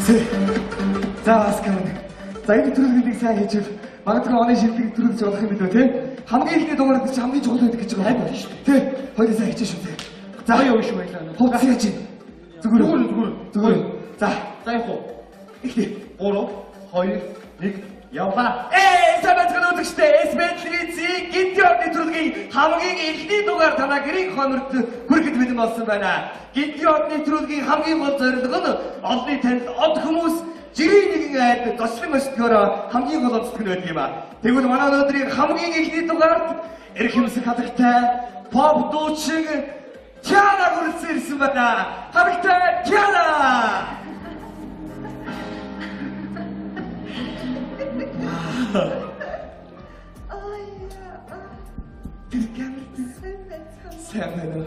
За Оскар. За энэ төрөлийг сайн хийчихвэл магадгүй оны шилдэг төрөл болох юм билүү те? Хамгийн ихний дугаар чи хамгийн чухал байдаг гэж байгаа юм шүү дээ. Тэ? Хоёулаа сайн хийчих шүү дээ. За юу шүү байлаа. Хувцас яаж юм? Зүгээр зүгээр. Зүгээр. За. За явах уу? Эхлэе. 3 2 1 явлаа. Сайн байцгаана үзэгчдээ. SB телевизийн Гинти од нэвтрүүлгийн хамгийн эхний дугаар танаа гэрийн хоморт хүрэхэд бэлэн болсон байна. Гинти од нэвтрүүлгийн хамгийн гол зорилго нь олонний танил од хүмүүс жирийн нэгэн айд зочлон өсгөөрөө хамгийн гол онцлог нь байдаг юм а. Тэгвэл манай өнөөдрийн хамгийн эхний дугаарт эрх хэмсэх хадагтай поп дуучин Тиана хүрэлцэн ирсэн байна. Хадагтай Тиана! Тэр камер сайн байна уу?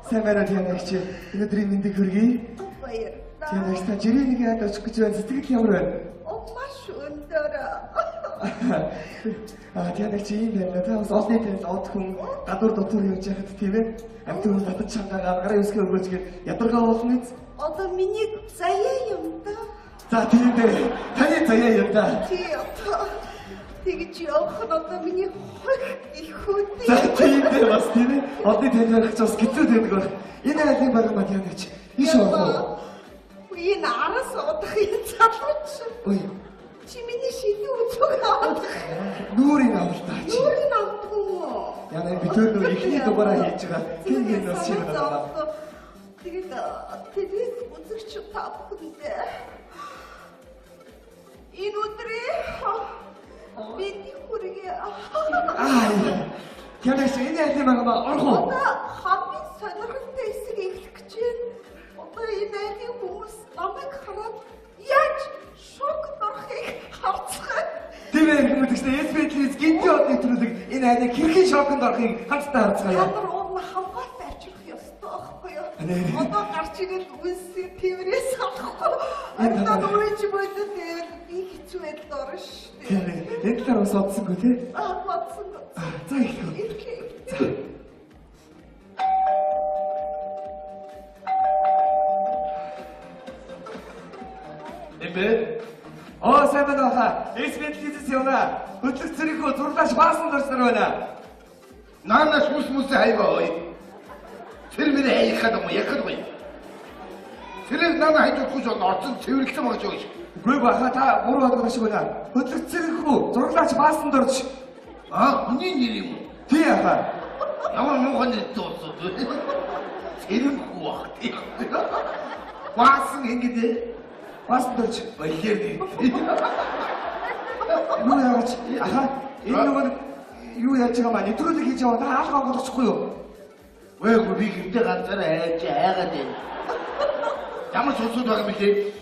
Сайн байна Тиана чи. Өнөөдрийн мэндийг хүргэе. Баярлалаа. Тиана чи та жирийн нэгэн айд очих гэж байна. Сэтгэл ямар байна? Маш өндөр. Тиана чи ийм байна. Та бас олонний танил од хүн гадуур дотор явж байхад тийм ээ. Амьтан хүн татаж чангаа гараа өсгөө өгөөж гээд ядаргаа болно биз? Одоо миний заяа юм да. За тийм дээ. Таны заяа юм да. Тий одоо тэгж явах нь одоо миний хөх их үү. За тийм дээ бас тийм ээ. Олонний танил байх ч бас хэцүү байдаг байх. Энэ айлын бараг маа Тиана чи. Иш орох уу? Энэ араас удах юм залууч. Ой. Чи миний шилийн үзүүг авах. Нүрийг авал та чи. Нүрийг авдаг юм уу? Яна би тэр нөө эхний дугаараа хийж байгаа. Тийм юм бас шиг байна. Тэгээд телевиз үзэгч та бүхэндээ энэ өдрийн миний хүргээ. Аа. Тиана чи энэ айлын бараг маа орох уу? Одоо хамгийн сонирхолтой хэсэг эхлэх гэж байна. Одоо энэ айлын хүмүүс намайг хараад яаж шокнд орохыг харцгаая. Тийм ээ хүмүүстээ SB телевиз Гинти од нэвтрүүлэг энэ айлыг хэрхэн шоконд орохыг хамтдаа харцгаая. Та нар уг нь хамгаалт авчрах ёстой байхгүй юу? Одоо гарч ирэл үнсээ тэврээс авахгүй. Одоо үрэж бодод байвал би хэцүү байдалд орно шүү дээ. Тийм ээ. Энэ талаар бас бодсонгүй тий? Аа бодсонгүй. За эхлэв. Эхлэе. За. Эмбэ. Оо сайн байна уу хаа? SB телевизээс явна. Хөдлөх цэрэгхүү зурлаач баасан дурсар байна. Наанаас мус мус хайгаа ой. Тэр мөр хайхад юм яхад гоё. Тэр наана хайж өгөх нь орцон цэвэрлсэн байгаа ч гэж. Үгүй баха та буруу бодгоо шиг байна. Хөдлөх цэрэгхүү зурлаач баасан дурч. Аа хүний нэр юм уу? Тий хаа. Ямар муухай нэртэй болсон. Цэрэгхүү бах тий. Баасан ингэдэ. Баасан дурч. Болиэр нэр. Юу яагач? Аха энэ нөгөө юу яаж байгаа маа нэвтрүүлэг хийж яваа та алга онгойлгочихгүй юу? Үгүй би гэртээ ганцаараа хайж айгаад байна. Ямар сонсоод байгаа юм бэ?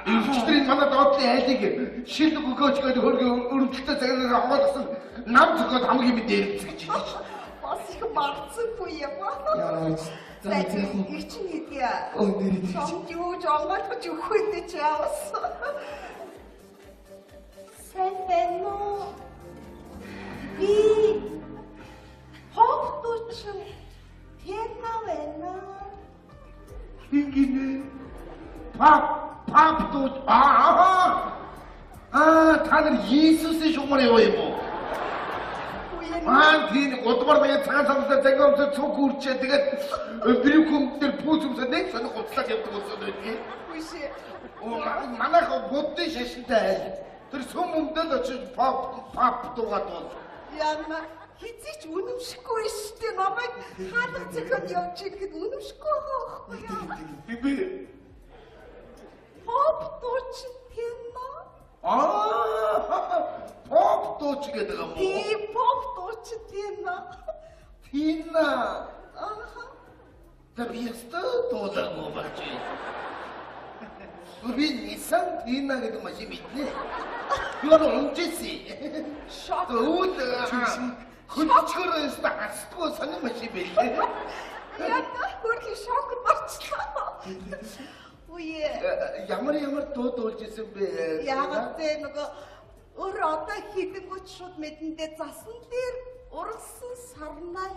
Өчигдөр манай доотлын айлыг шил өгөөч гэдэг хөргө өрөвдөлтөй цагаар онгойлгосон нам зөхөд хамгийн мэд ярилцсан гэж хэлж байна. Бас их марцсангүй юм аа. Яагач. За их чинь хэдий. Өө нэрээ тийч. Чамд юу ч онгойлгож өгөх үү чи явсан. Сайн байна уу? Би хопточин Тиана байна. Ингэнэ. Пап пап дуу аа та нар Иесусийн шугамар яваа юм уу? Маань тийм гудмар маяг цагаан самсаар загвар цуг үрчээ тэгээд брюкум дээр пүүц өмсөө нэг сонир гуцлаад явдаг болсон байдгийг. Үгүй. Манайх буддын шашинтай айл. Тэр сүм өмдөл очиж пап пап дуугаад бол. Яна хизээч үнэмшихгүй шүү дээ. Намайг хаалга зөхөд явж ирэхэд үнэмшихгүй байгаа байхгүй юу? Би Поп дуучин Тиана. Аа поп дууч гэдэг юм уу? Тийм поп дуучин Тиана. Тина. Ааха. За би ястаа дуулаагүй багч. Би Nissan Тина гэдэг машин мэднэ. Би бол унжсэн. Шок. Өвөл хөлчгөр өстө хасдгүй сонин машин байлээ. Яна хөрхи шокнд орчлоо. Үе. Ямар ямар дуу дуулж исэн бэ? Яагаад вэ нөгөө өөр одоо хидэнгүүч шууд мэдэндээ засан дээр уралсан сарнай.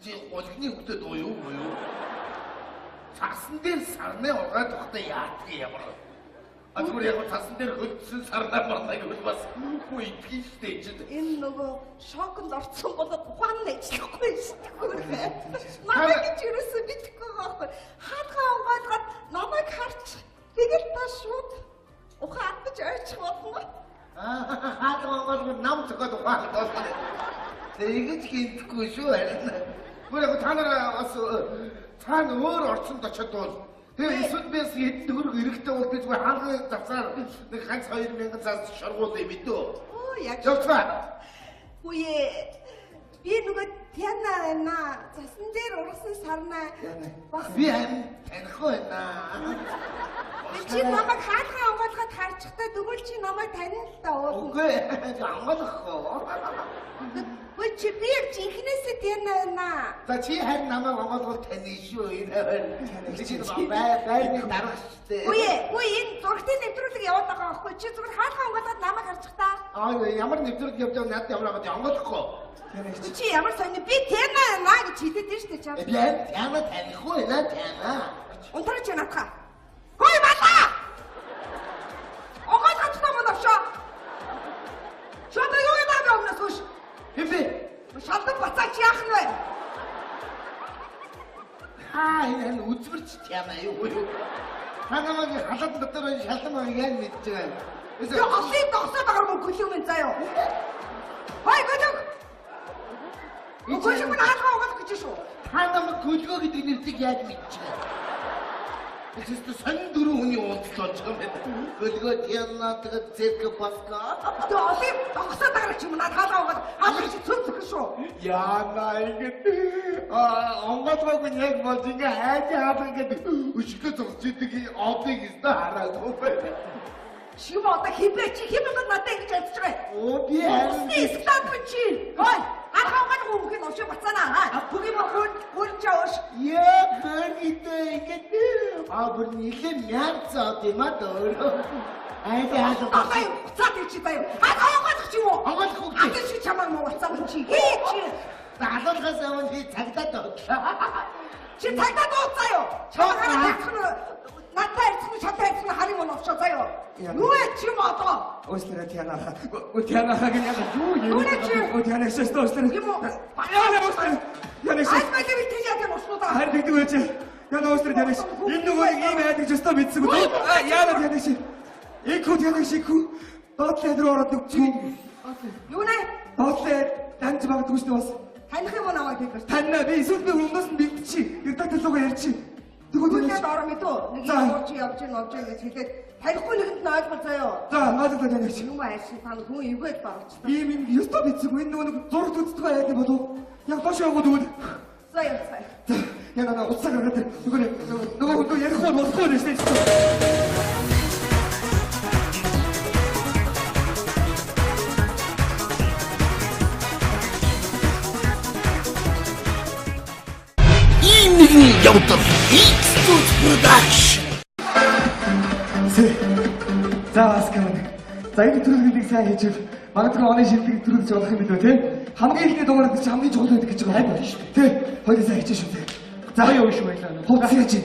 Чи гулгны хөлтөд дуу юу юу? Цасан дээр сарнай ургаад тухтай яадаг ямар. А зүгээр яг цасан дээр хөлдсөн сарнай марнай гэвэл бас үгүй идэх шүү дээ чинь. Энэ нөгөө шоконд орсон болоод ухаан нь ажиллахгүй шүү дээ. Намайг гэж ерөөсөө мэдэхгүй байхгүй. Хаалгаа онгойлгоод намайг харчих. Тэгэл та шууд ухаан алдаж ойчих болно. Хаалгаа онгойлгоод нам зөхөд ухаан алдсан. Тэгэж хиндэхгүй шүү харин. Гүр яг та нар бас цаана өөр орчинд очиод бол тэгээ эсвэл би хэдэн төгрөг эрэхтэй бол би зүгээр хаалганы завсаар нэг ганц 2000 цаас шоргуул юм мэдөө. Оо яг. Явцгаа. Үе би нөгөө Тяна байна. Цасан дээр ургасан сарнаа. Бас би харин танихгүй байна. Чи намайг хаалгаа онгойлгоод харчихтай тэгвэл чи намайг танина л да уулна. Үгүй онгойлохгүй. Үгүй чи би яг жинхнээсээ Тяна байна. За чи харин намайг онгойлгол таны шүү энэ байна. Чи байрны дарга шүү дээ. Үгүй үгүй энэ зурагтай нэвтрүүлэг яваад байгаа байхгүй чи зүгээр хаалгаа онгойлгоод намайг харчих та. Аа ямар нэвтрүүлэг явж байгаа надад ямар байгаа онгойлохгүй. Чи ямар сони би Тяна байна гэж хэлээд нь шүү дээ чам. Би Тяна танихгүй байна Тяна. Унтраач чи наадхаа. Хөөе балаа! Онгойлгоод таа мөн авшаа. Чи одоо юу гэдэг вэ өмнөөс хөөш? Хин бэ? Шалдан бацаач яах нь вэ? Аа энэ үзмэрч Тяна юу юу? Та намайг халаад дотор шалдан байгааг яаж мэдж байгаа юм? Би олыг догсоод байгаа мөн гөлөг минь заяа. Хой гөлөг! Гөлөг минь хаалгаа угаах гэж шүү. Та намайг гөлгөө гэдэг нэрийг яаж мэдж байгаа? Тэс сонин дөрөв хүний уулзалт болж байгаа юм байна. Гөлгөө Тяна тэгээд цирк баска. Тэгээ олыг догсоод байгаа ч юм наад хаалгаа угаах хаалга чи цөм зөх шүү. Яна ингэж онгойлгоогүй яг болж ингээ хайж хаалга гэдэг өшгөө зогсож идэг одыг өстө хараад байна. Чи юм одоо хибэ чи хибэ надад ингэж ярьж байгаа юм. Оо би харин склад би чи. Хой хаалгаа угаах хүүхэн ушиг бацаана. Бүгийн мөн гүн чааш. Яа бэргидэ ингэж аа бүр нилээ мянцаад юм а дөөрөө. Айд хаалга Одоо буцаад чи заяа. Хаалгаа угаах чи юм уу? Онгойлгохгүй. Одоо чи чамайг муу буцаад чи. Хий чи. Алуулгаас өмнө би цагдаа дуудлаа. Чи цагдаа дууцаа юу? Чамайг хараад ярьчих нь надтай ярьчих нь чамтай ярьчих нь харин мөн овшоо заяа. Юу вэ чи юм одоо? Уучлаарай Тяна. Өө Тяна гэн яг юу юм? Юу нэ чи? Өө Тяна шээс уучлаарай. Юм уу? Яна уучлаарай. Яна шээс. Аль байлаа би тийж яа юм уснуудаа. Харин тэгдэг байж. Яна уучлаарай Тяна. Энэ нөгөө ийм айдаг ёстой мэдсэн үү? Яна Тяна ши. Экүү Тяна ши экүү. Доотлоо руу ороод нүггүй. Юу нэ? Доотлоо данж магадгүй шүү дээ бас. Таних юм уу намайг бид нар? Таньна би эсвэл би өмнөөс нь бэлтчи. Редактор руугаа ярьчих. Тэгвэл Түлээд ороо мэдүү. Нэг юм ууч явж гин олж гэж хэлээд танихгүй нэгэнд нь ойлгол заяа. За ойлгоо Тяна ши. Юм аашин та хүн эвгээд баргалчлаа. Ийм юм ёстой мэдсэгүй. Энэ нөгөө нэг зураг үздэг айд болов. Яг доош яваад өгвөл. За явцгаа. За яна на уцаа гаргаад нөгөө нөгөө ярих уу болохгүй нэ шүү дээ. Ийм нэгэн явдал X2 Production. За Аскар. За энэ төрөлхтнийг сайн хийчихвэл магадгүй оны шилдэг төрөлж болох юм билүү те? Хамгийн ихний дугаар чи хамгийн чухал байдаг гэж байгаа юм шүү дээ. Тэ? Хоёулаа сайн хийчих шүү дээ. За Гоё шүү байлаа. Хувцас яаж юм?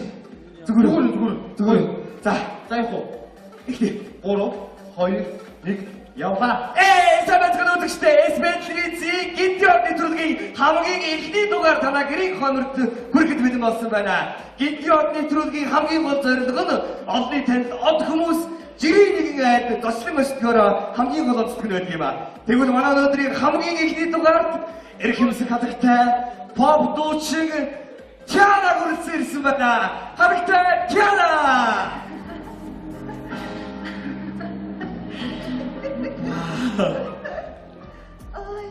Зүгээр Зүгээр зүгээр. Зүгээр. За За явах уу? эхлэе. 3 2 1 явлаа. Сайн байцгаана үзэгчдээ. SB телевизийн Гинтийн од нэвтрүүлгийн хамгийн эхний дугаар танаа гэрийн хоморт хүрэхэд бэлэн болсон байна. Гинтийн од нэвтрүүлгийн хамгийн гол зорилго нь олонний танил од хүмүүс жирийн нэгэн айд зочлон өсдгөөрөө хамгийн гол онцлог нь байдаг юм а. Тэгвэл манай өнөөдрийн хамгийн эхний дугаарт эрхэмсэг хатагтай поп дуучин Тиана хүрэлцэн ирсэн байна. Хатагтай Тиана! Ай.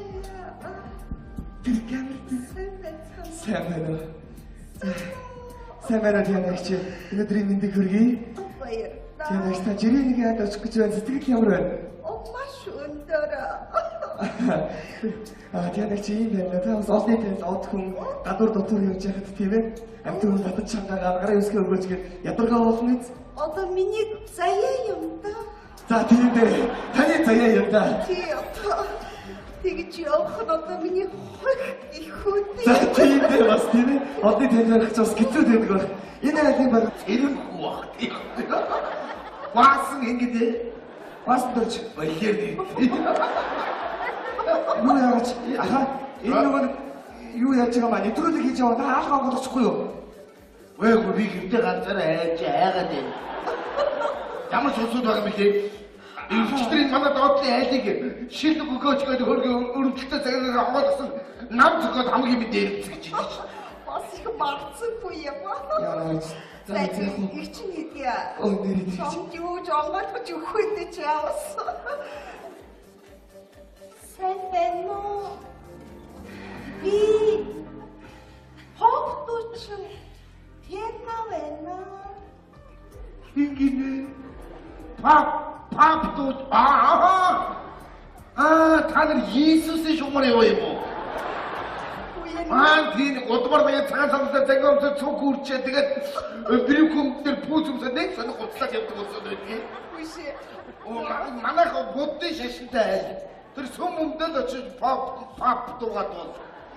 Тэр камер Сайн байцгаана. сайн байна уу? Сайн байна уу Тиана чи? Өнөөдрийн мэндийг хүргэе. Баярлалаа. Тиана та жирийн нэгэн айд очих гэж байна. Сэтгэл ямар байна? Оо маш өндөр. Аа Тиана чи ийм байна. Та бас олонний танил од хүн гадуур дотор явж байхад тийм ээ. Амьтан хүн татаж чангаа гараа өсгөө өгөөж гээд ядаргаа болно биз? Одоо миний заяа юм да. За тийм дээ. Таны заяа юм да. Тий одоо тэгж явах нь одоо миний хөх их Хүүдээ. За тийм дээ бас тийм ээ. Одны танил барих ч бас хэцүү байдаг байх. Энэ айлын баг Цэрэмхүү баг тийм. Баасан ингэдэ. бас дөрж Баяр дээ. юу яаж аха энэ нөгөө юу яаж байгаа маа нэвтрүүлэг хийж яваа та хаалга онгойлгочихгүй юу? Үгүй би гэртээ ганцаараа айж айгаад байна. Ямар сусууд байгаа юм бэ? Өчигдөр энэ манай доотлын айлыг шил өгөөч гэдэг хөргө өрөвдөлтөй цагаар онгойлгосон нам зөхөд хамгийн мэд дээрэмцэх гэж хэлж шээ. Бас их марцсангүй юм. Яа За за яг их чинь хэдий. Өө нэрээ тэр чинь. Чамд юу ч онгойлгож өгөх үү чи явсан. Сайн байна уу? Би хопточин Тэнэ байна. Хингинэ. Пап пап дуу аа аа та нар Иесусийн шугамар яваа юм уу? Маань тийм гудмар маяг цагаан самсаар загвар өмсөд цуг үрчээ тэгээд брюкүм дээр пүүц өмсөд нэг сонир гуцлаад явдаг болсон байдгийг. Үгүй. Манайх буддын шашинтай айл. Тэр сүм өмдөд очиж пап пап дуугаад бол.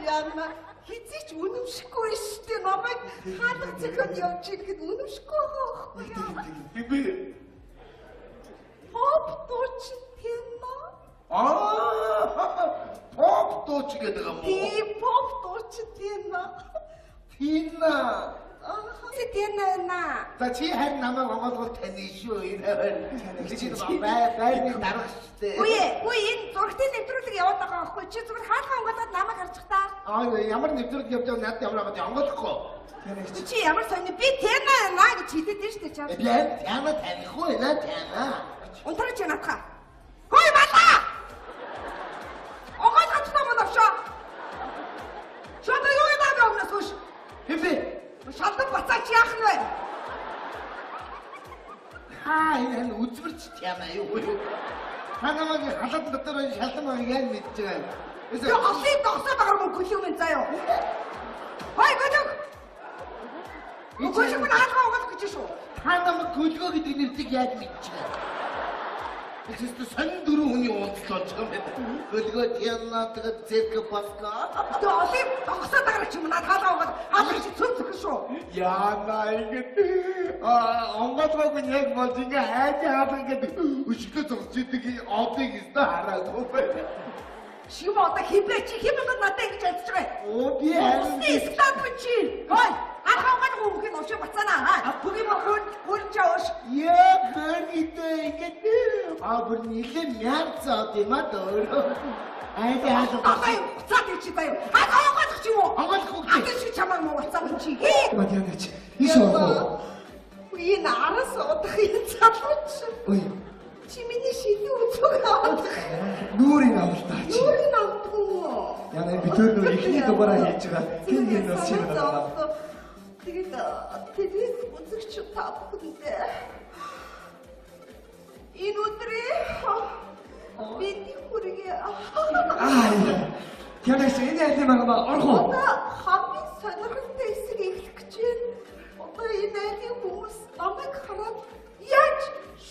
Яна хизээч үнэмшихгүй шүү дээ. Намайг хаалга зөхөд явж ирэхэд үнэмшихгүй байгаа байхгүй юу? Би Поп дуучин Тэнэ. Аа поп дууч гэдэг юм уу? Тийм поп дуучин Тэнэ. Тина. Аа Тэнэ байна. За чи харин намайг онгойлгол таны шүү энэ байна. Чи бай байрны дарга шүү дээ. Үгүй ээ, үгүй энэ зурагтын нэвтрүүлэг яваад байгаа байхгүй чи зүгээр хаалга онгойлгоод намайг харчих та. Аа ямар нэвтрүүлэг явж байгаа надад ямар аваад онгойлохгүй. Чи ямар сони би Тэнэ байна гэж хэлээд байна шүү дээ чам. Би тана танихгүй наа тана. Унтраач наадха. Хөөе малаа. Онгойлгоч та мөн авшаа. Шода юу юм аа өмнөөс хөөш. Хэмбэ. Шалдан бацаач яах нь вэ? Хаа энэ харин үзмэрч тяна юу юу. Та намайг халаан дотор шалдан байгааг яаж мэдэж байгаа юм? Би олон догсоод байгаа юм гүлүү минь заяа. Хой гүлүү. Гүлүү минь хаалга онгойлгох гэж шүү. Та намайг гүлгөө гэдэг нэрийг яаж мэдэж байгаа юм? Тэс сонин дөрөв хүний уулзалт болж байгаа юм байна. Гүлгөө тяна тэгээд церк баска. Тэгээ олон догсоод байгаа ч юм над хаалга онгойл хаалга чи цөм зөхөн шүү. Яна ингэж аа онгойлгоогүй нь яг болж ингээ хайж хаалга ингээд өшгөө зогсож идэг одыг өстө хараагүй байна. Чи юм одоо хинбэ чи хин болгоод надад ингэж ярьж байгаа юм. Оо би харин Усны склад мэн чи. Хой хаалга онгойлгох өмнөх нь ушаа бацаана. Бүгийн мөн гүрж аваш. Яа гэргитэ ингээд аа бүр нилээ мяарцаад юм аа дөөрөө. Айд хаалга Одоо юм буцаад чи заяа. Хаалга онгойлгох чи юм уу? Онгойлгох үгүй. Одоо чи чамайг муу буцаад чи. Мад яанач. Иш орох уу? Энэ араас удах юм залууч. Ой Чи миний шилийн үзүүг авах. нүрийг авал та чи. Нүрийг авдаг юм уу? Яна би тэр нөр эхний дугаараа хийж байгаа. Гин гин бас шиг байна. Тэгээд тэрийг үзэгч та бүхэндээ энэ өдрийн бидний хүргээ Аа. Янач энэ айлын байгаа орох уу? Одоо хамгийн сонирхолтой хэсэг эхлэх гэж байна. Одоо энэ айлын хүмүүс намайг хараад яаж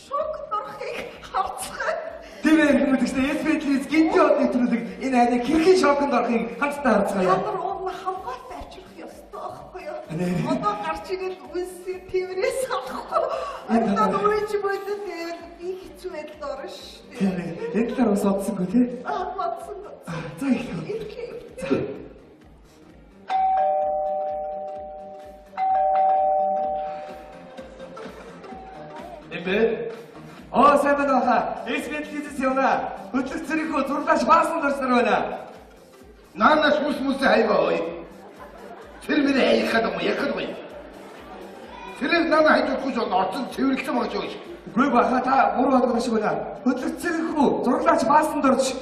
шокд орохыг харцгаая. Тийм ээ хүмүүстээ SBTS гинти од нэвтрүүлэг энэ айлын хэрхэн шоконд орохыг хамтдаа харцгаая. Та нар уг нь хамгаалт авчрах ёстой байхгүй юу? Нэр. Одоо гарч ирэл үнсээ тэрвэрээс авахгүй. Энэ Одоо талаар- үеч болоод тэгэл би хэцүү байдалд орно шүү дээ. Тийм ээ. Энэ талаар бас бодсонгүй тий. Аа бодсон. Аа, За эхлэв. Эхлэе. За. Эмбэ Оо сайн байна уу хаа. SBTS явна. Хөдлөх цэрэгхүү зурлаач баасан дорснор байна. Наанаас мус мус хайгаа ой. Тэр мөр хайхад юм яхад юм. Тэр наана хайж удахгүй жоо орцон цэвэрлсэн байгаа ч юм. Үгүй баха та буруу бодгоо шиг байна. Хөдлөх цэрэгхүү зурлаач баасан дорж.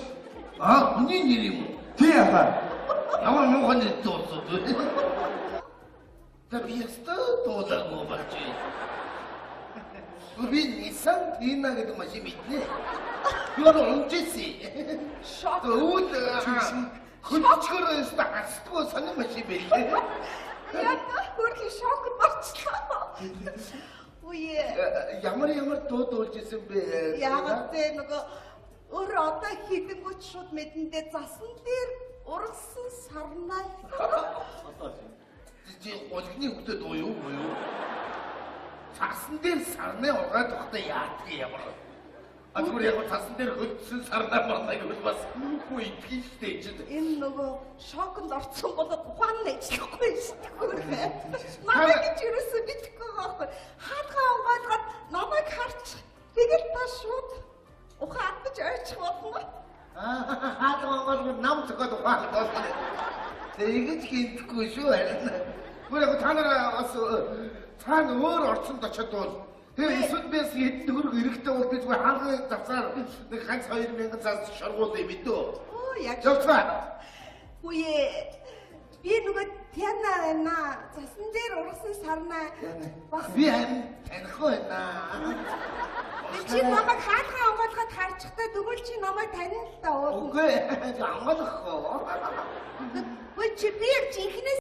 Аа хүний нэр юм уу? Тий хаа. Ямар муухай нэр дуусан. За би яста дуулаагүй болж байна. Би Nissan Tina гэдэг машин мэднэ. Би бол унжсэн. Шок. Өвөл хөлчгөр өстө хасдгүй сонин машин байлээ. Яна хөрхи шокд орчлоо. Үе. Ямар ямар дуу дуулж исэн бэ? Яагаад зэ нөгөө өөр одоо хилэнгүүт шууд мэдэндээ засан дээр Ургасан сарнай. Чи гулгны хөлтөд дуу юу юу? Цасан дээр сарнай ургаад тухтай яадаг ямар. А зүгээр яг цасан дээр хөлдсөн сарнай марнай гэвэл бас үгүй идэх штэ чинь. Энэ нөгөө шоконд орсон болоод ухаан нь ажиллахгүй шүү дээ. Намайг гэж юусэн мэдэхгүй байгаа байхгүй. Хаалгаа онгойлгоод намайг харч тэгэл та шууд ухаан алдаж ойчих болно. Аа хаалгаа онгойлгоод нам зөхөд ухаан алдсан. Тэгэж гинтэхгүй шүү харин. Гүр яг та нар бас цаана өөр орчинд очиод бол тэгээ эсвэл би бас хэдэн төгрөг эрэхтэй бол би зүгээр хаалганы завсаар нэг ганц 2000 цаас шоргуул юм дөө. Оо яг. Явцгаа. Үе би нөгөө Тяна байна. Цасан дээр ургасан сарнай. Бас Би харин танихгүй байна. Чи намайг хаалгаа онгойлгоод харчихтай тэгвэл чи намайг танина л да. Үгүй онгойлохгүй. Үгүй чи би яг жинхэнэ